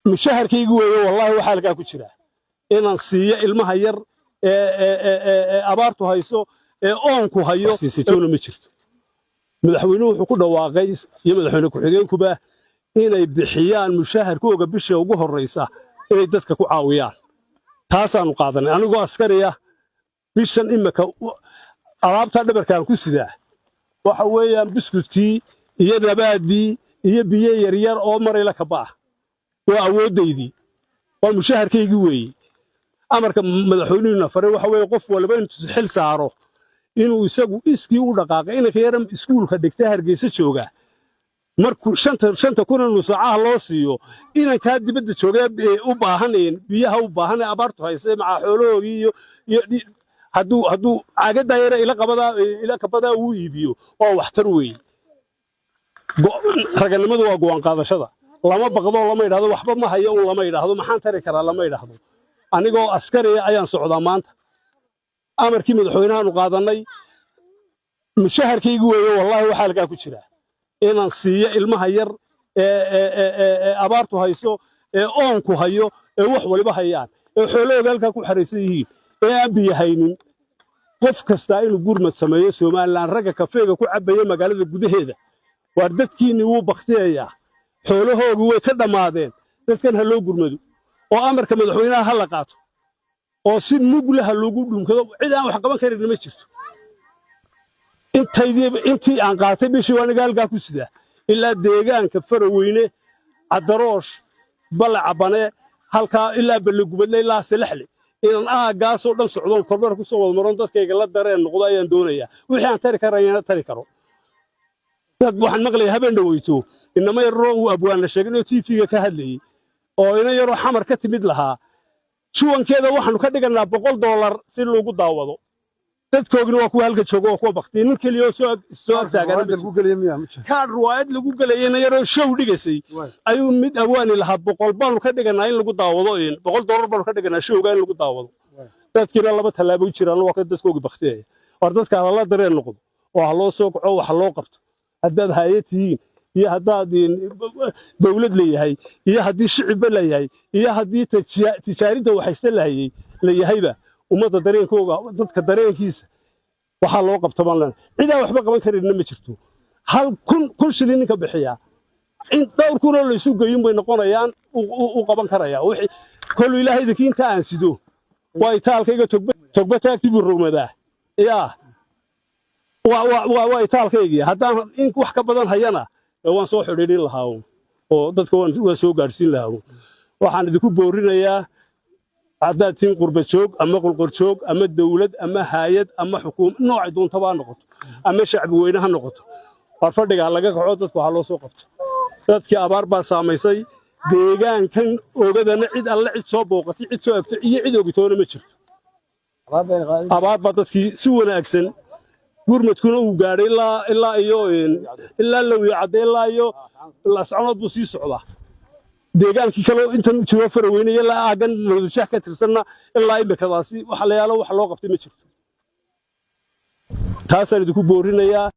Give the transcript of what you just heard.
Mushaharkaygu weeye, wallaahi, waxaa halkaa ku jira inaan siiyo ilmaha yar ee abaartu hayso ee oonku hayo. Siisitoona ma jirto. Madaxweynuhu wuxuu ku dhawaaqay iyo madaxweyne ku-xigeenkuba inay bixiyaan mushaharkooga bisha ugu horraysa, inay dadka ku caawiyaan. Taasaannu qaadanay. Anigoo askariya, bishan imika alaabtaa dhabarkaan ku sidaa waxa weeyaan biskutkii iyo nabaadii iyo biyo yaryar oo marayla ka ba'a. Waa awooddaydii, waa mushaharkaygii weeye. Amarka madaxweynuhuna faray waxa weeye qof waliba intuu xil saaro inuu isagu iskii u dhaqaaqay. Inanka yara iskuulka dhigta Hargeysa jooga, markuu shanta kun ee nusaacaha loo siiyo, inankaa dibadda jooga ee u baahanayn biyaha, u baahan ee abaartu haysa macaa xoolahoogii iyo hadduu caagadaa yara ila qabadaa ila kabadaa uu iibiyo, waa waxtar weeye. Raganimadu waa go'aan qaadashada. Lama baqdo, lama idhaahdo waxba ma hayo un, lama idhaahdo maxaan tari karaa, lama idhaahdo. Anigoo askariya ayaan socdaa maanta. Amarkii madaxweynahaanu qaadannay. Mushaharkaygu weeye, wallaahi, waxaa halkaa ku jira inaan siiyo ilmaha yar ee abaartu hayso ee oonku hayo ee wax waliba hayaan ee xoolahooga halkaa ku xaraysan yihiin ee aan biyo haynin. Qof kastaa inuu gurmad sameeyo. Somaliland, ragga kafeega ku cabbaya magaalada gudaheeda, waar dadkiinnii wuu baktiyayaa, xoolahoogii way ka dhammaadeen. Dadkan ha loo gurmado oo amarka madaxweynaha ha la qaato oo si mugle ha loogu dhunkado. Cid aan wax qaban karin ma jirto. Intaydii, intii aan qaatay bishii, waa aniga halkaa ku sidaa ilaa deegaanka Faraweyne, Cadaroosh, Balacabane, halkaa ilaa Ballegubadle, ilaa Selexle, inaan aaggaasoo dhan socdoon, kormeer ku soo wada maron, dadkayga la dareen noqdo ayaan doonayaa. Wixii aan tari karayana tari karo. Dad waxaan maqlayaa habeen dhaweyto inama yaroo uu abwaan la sheegay oo TV-ga ka hadlayey oo ina yaroo Xamar ka timid lahaa, juwankeeda waxaanu ka dhiganaa $100 si loogu daawado. Dadkoogina waa kuwa halka jooga, waa kuwa baktiya. Nin keliya oo soo ag taagan. Kaadh ruwaayad lagu gelayay, yaroo show dhigaysay ayuu mid awaani lahaa, 100 baanu ka dhiganaa in lagu daawado, $100 baanu ka dhiganaa showga in lagu daawado. Dadkiina laba tallaabo u jiraan, waa ka dadkoogi baktiyaya. War dadka hala dareen noqdo oo ha loo soo kaco, wax loo qabto. Haddaad haye tihiin iyo haddaad dawlad leeyahay iyo haddii shicibba leeyahay iyo haddii tijaarinta waxaysta lahayey layahayba, ummadda dareenkooga, dadka dareenkiisa waxaa loo qabto baan leenahay. Cidaan waxba qaban karinna ma jirto. Hal kun, 1000 shilin ninka bixiyaa, in dhowr kunoo laysu geeyun bay noqonayaan u qaban karayaa. Wixii kollu Ilaahay idinkii inta aan sido waa itaalkayga. Togba togba taagti buu rogmadaa. Yaa waa itaalkaygii. Haddaan in wax ka badan hayana, waan soo xidhiidhin lahaa uun oo dadka waan soo gaadhsiin lahaa uun. Waxaan idinku boorinayaa, haddaad tihiin qurba joog ama qolqoljoog ama dawlad ama haayad ama xukuum, noocay doontaba ha noqoto, ama shacbi weyne ha noqoto, war fadhiga ha laga kaco, dadku ha loo soo qabto. Dadkii abaar baa saamaysay. Deegaankan ogadana cid alle cid soo booqatay, cid soo egtay iyo cid ogitoona ma jirto. Abaar baa dadkii si wanaagsan gurmadkuna uu gaadhay ilaa iyo ilaa Lowiyo Cadde, ilaa iyo Laascanood buu sii socdaa. Deegaankii kale intan jiro, Faraweyne ilaa aaggan Muqdisho ka tirsanna, ilaa imikadaasi waxa la yaalo wax loo qabtay ma jirto. Taasaan idinku boorinayaa.